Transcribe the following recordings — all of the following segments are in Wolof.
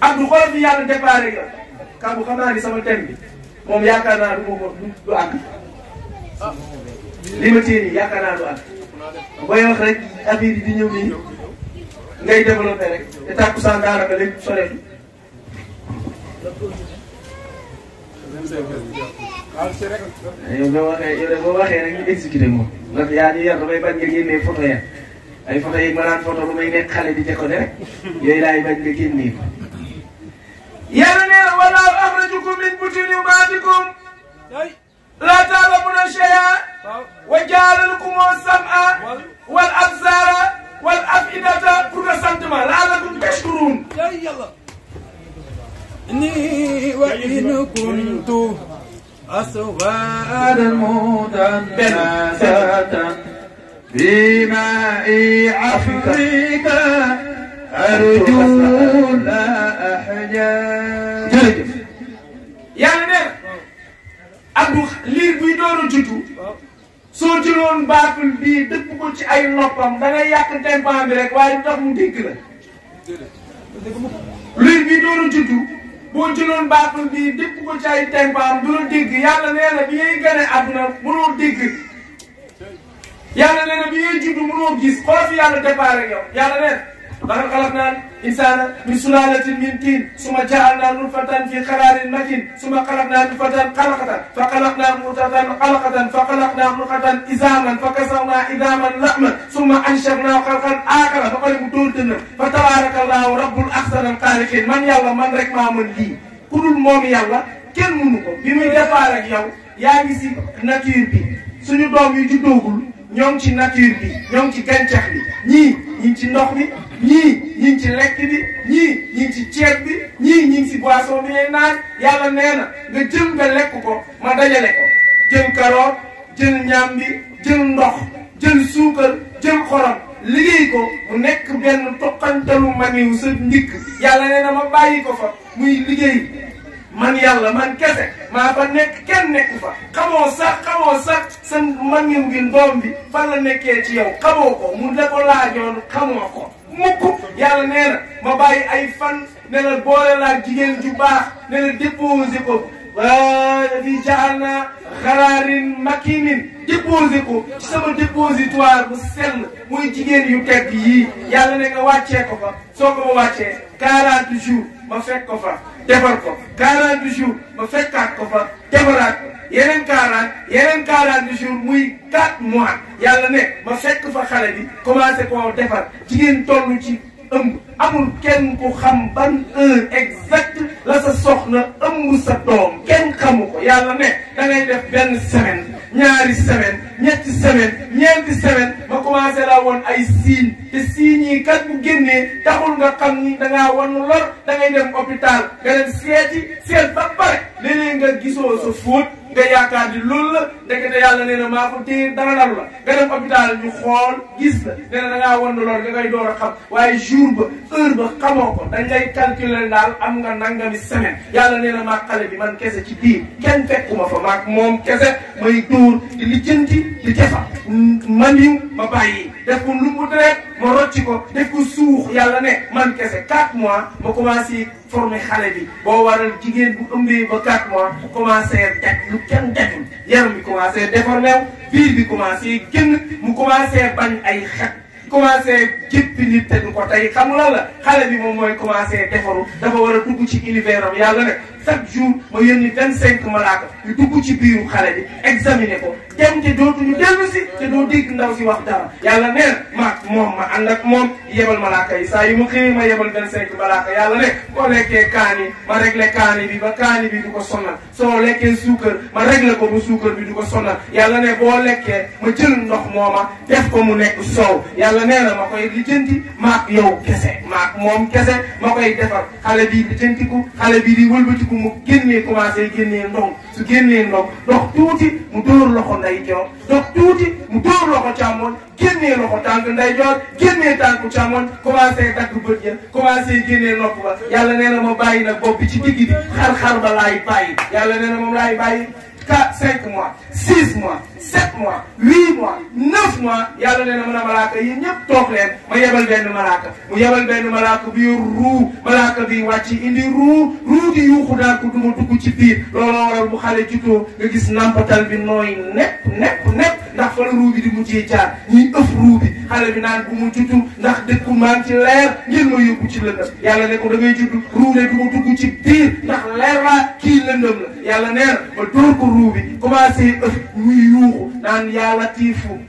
Abdou xoolal fi yàlla déparé nga Kabou xam naa ni sama thème bi moom yaakaar naa du àgg li ma téye nii yaakaar naa du àgg booy wax rek affaire yi di ñëw nii ngay développé rek te tàkkusaan daanaka léegi sore yow boo waxee rek ñu exécuté moom ndax yaa ñu yar damay bañ nga génnee photo ya ay photo yi ma naan photo bu may nekk xale di déconné rek yooyu laay bañ nga génnee ko yàlla nee na wallaahu axrajakum min butuni ummaatikum laa ta'lamuuna shay'an wa ja'ala lakum as-sam'a wal absaara wal af'idata pour que sant ma la'allakum tashkuruun إني وإن كنت أصغارا مدنسة بماء عفرك أرجو لا أحجى يعني Abdou liir buy door a juddu soo jëloon baaful bii dëpp ko ci ay noppam da ngay yàq tympan bi rek waaye du tax mu dégg la liir buy door a juddu boo jëloon baaful bii dëpp ko ci ay tympan du la dégg yàlla nee na bi ngay gane àdduna mënoo dégg yàlla nee na bi ngay juddu mënoo gis xoolal fi yàlla déparé ak yow yàlla nee na laqad xalaqnal insaana min sulaalatin min tiin summa ja'alnaa nutfatan fi qaraarin makiin summa xalaqnaa nutfatan alaqatan fa xalaqnaa mudghatan alaqatan fa xalaqnaa mudghatan izaaman fa kasawnaa izaaman lahman summa ansharnaahu xalqan aaxara ba pare mu dóor dënn fa tabaarakallaahu rabbul ahsanil xaaliqiin man yàlla man rek maa mën lii ku dul moom yàlla kenn mënu ko bi muy départ ak yow yaa ngi si nature bi suñu doom yi juddoogul ñoo ngi ci nature bi ñoo ngi ci gàncax bi ñii ñi ngi ci ndox mi ñii ñi ngi ci lekk bi ñii ñi ngi ci ceeb bi ñii ñi ngi ci boisson bi ngay naan yàlla nee na nga jël nga lekk ko ma dajale ko jël carotte jël ñambi jël ndox jël suukar jël xorom liggéey ko mu nekk benn toqantalu maniw sa ndikk yàlla nee na ma bàyyi ko fa muy liggéey man yàlla man kese maa fa nekk kenn nekku fa xamoo sax sa maniw gi doom bi fan la nekkee ci yow xamoo ko mu la ko laajoon xamoo ko mukk yàlla nee na ma bàyyi ay fan ne la boole laa jigéen ju baax ne la déposé ko fi ja'alnaa qaraarin makiinin déposé ko ci sama dépositoire bu sell muy jigéen yu tedd yii yàlla ne nga wàccee ko fa soo ko ma wàccee 40 jours ma fekk ko fa defar ko 40 jours ma fekkaat ko fa defaraat ko yeneen 40 jours muy 4 mois yàlla ne ma fekk fa xale bi commencé koo defar jigéen toll ci ëmb amul kenn ku xam ban heure exact la sa soxna ëmb sa doom kenn xamu ko yàlla ne da ngay def benn semaine ñaari semaine ñetti semaine ñeenti semaine ma commencé laa woon ay signes te signes yi kat bu génnee taxul nga xam ni da ngaa wan lor da ngay dem hôpital nga dem seet ba pare léeg-léeg nga gisoo sa fóot nga yaakaar di loolu la ndekete yàlla nee na maa ko téye dara dalu la nga dem hôpital ñu xool gis la nee na da ngaa wan lor nga ngay door a xam waaye jour ba heure ba xamoo ko dañ lay calculer daal am nga nangami semaine yàlla nee na maa xale bi man kese ci biir kenn fekkuma fa maag moom kese may dóor di lijjanti di defa maniw ma bàyyi def ko lumbu deret ma rocci ko def ko suux yàlla ne man kese 4 mois ma commencé formé xale bi boo waral jigéen bu ëmbee ba 4 mois commencé def lu kenn deful yaram bi commencé déformé wu biir bi commencé génn mu commencé bañ ay xet commencé jéppi nit te du ko tey xam nga la xale bi moom mooy commencé defaru dafa war a dugg ci univers am yàlla ne chaque jour ma yónni 25 malaaka yu dugg ci biiru xale bi examiner ko dem te dootuñu dellu si te doo dégg ndaw si wax dara yàlla nee na moom ma ànd ak moom yebal malaaka yi saa yu ma xëyee ma yebal 25 malaaka yàlla ne boo lekkee kaani ma réglé kaani bi ba kaani bi du ko sonal soo lekkee suukar ma réglé ko ba suukar bi du ko sonal yàlla ne boo lekkee ma jël ndox mooma def ko mu nekk soow yàlla nee na ma koy lijjanti maak yow kese maak moom kese ma koy defar xale bi lijjantiku xale bi di wëlbatiku mu génnee commencé génnee ndong su génnee ndong dox tuuti mu dóor loxo ndeyjoor dox tuuti mu dóor loxo càmmoñ génnee loxo tànk ndeyjoor génnee tànku càmmoñ commencé dagg bët ya commencé génnee nopp ba yàlla nee na ma bàyyi nag bopp bi ci digg bi xar-xar ba laay bàyyi yàlla nee na moom laay bàyyi 5 mois 6 mois 7 mois 8 mois 9 mois yàlla nee na mën a malaaka yi ñëpp toog leen ma yebal benn malaaka mu yebal benn malaaka bi yor ruu malaaka bi wàcc indi ruu di yuuxu daal ko duma dugg ci biir looloo waral bu xale juddoo nga gis nampatal bi nooy nepp ndax fa la ruu bi di mujjee jaar ñuy ëf ruu bi xale bi naan bu mu juddu ndax dëkku maa ngi ci leer ngeen ma yóbbu ci lëndëm yàlla ne ko da ngay juddu ruu ne du ma dugg ci biir ndax leer laa kii lëndëm la yàlla nee na ma dóor ko ruu bi commencé ëf muy yuuxu naan yàlla tiifu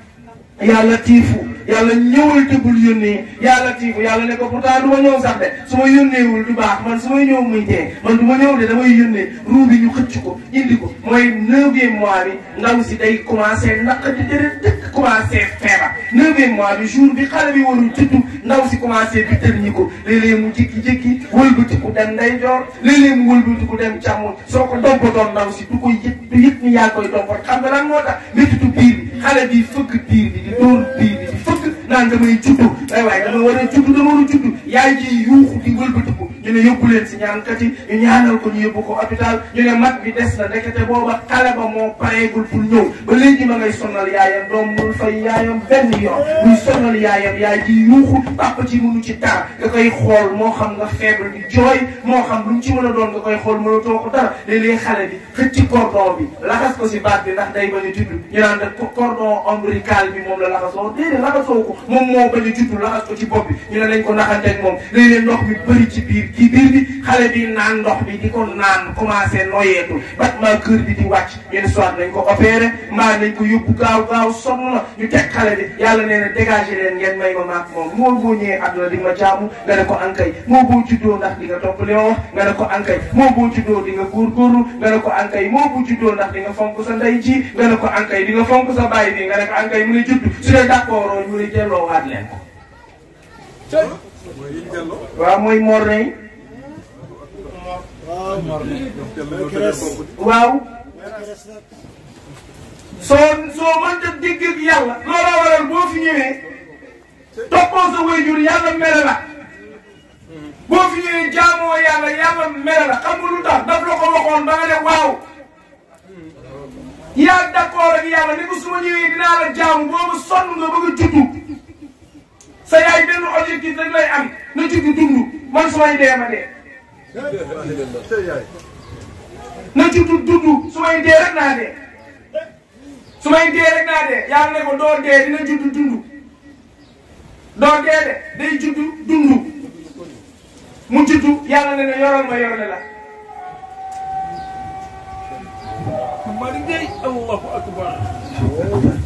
yàlla ñëwal te bul yónnee yàlla tiifu yàlla ne ko pourtant du ma ñëw sax de su ma yónneewul du baax man su may ñëw muy dee man du ma ñëw de damay yónnee ruu bi ñu xëcc ko indi ko mooy 9e mois bi ndaw si day commencé naq di dërët dëkk commencé feebar 9e mois bi jour bi xale bi warul juddu ndaw si commencé bi tër ñi ko léeg-léeg mu jékki-jékki wëlbatiku dem ndeyjoor léeg-léeg mu wëlbatiku dem càmmoñ soo ko dompatoon ndaw si du koy yëg ni yaa koy dompat xam nga lan moo tax méttitu biir bi xale bi fëgg biir bi di dóor biir bi di fëgg naan damay juddu waaye dama war a juddu dama war a juddu yaay ji yuuxu di wëlbatiku ñu ne yóbbu leen si ñaankat yi ñu ñaanal ko ñu yóbbu ko hôpital ñu ne mag bi des na ndekete booba xale ba moo pareegul pour ñëw ba léegi ma ngay sonal yaayam doom bul fay yaayam benn yoon muy sonal yaayam yaay ji yuuxu papa ci mënu ci dara nga koy xool moo xam nga faible di jooy moo xam lu mu ci mën a doon nga koy xool mënatoo ko dara léeg-léeg xale bi xëcc cordon bi laxas ko si baat bi ndax day bañ a judd ñu naan da cordon ombilical bi moom la laxasoo déedéet laxasoo ko moom moo bañ a judd laxas ko ci bopp bi ñu ne nañ ko naxanteeg moom léeg-léeg ndox mi bëri ci biir bi xale bi naan ndox bi di ko naan commencé noyeetu battement cœur bi di wàcc ñu ne soit nañ ko opéré mbaa nañ ko yóbbu gaaw sonn na ñu teg xale bi yàlla nee na dégagé leen ngeen may ma maak moom moo boo ñëwee àdduna di ma jaamu nga ne ko ankay moo boo juddoo ndax di nga topp li ma wax nga ne ko ankay moo boo juddoo di nga góorgóorlu nga ne ko ankay moo boo juddoo ndax di nga fonk sa ndey ji nga ne ko ankay di nga fonk sa baay bi nga ne ko ankay mu ne judd su dee d'accord ñu ne jelloowaat leen ko waaw mooy morne waaw soo mënta digg ak yàlla looloo waral boo fi ñëwee toppoo sa waajur yàlla mere la boo fi ñëwee jaamoo yàlla mere la xam nga lu tax daf la ko waxoon ba nga ne waaw yaa d'accord ak yàlla ni ko su ma ñëwee dinaa la jaamu boobu sonn nga bëgg a juddu sa yaay benn objectif rek lay am na juddu dund man su may dee ma dee na juddu dund su may dee rek naa dee su may dee rek naa dee yàlla ne ko doo dee dina juddu dund doo dee de day juddu dund mu juddu yàlla ne na yoral ma yorale la Malick Gueye Allahu akbar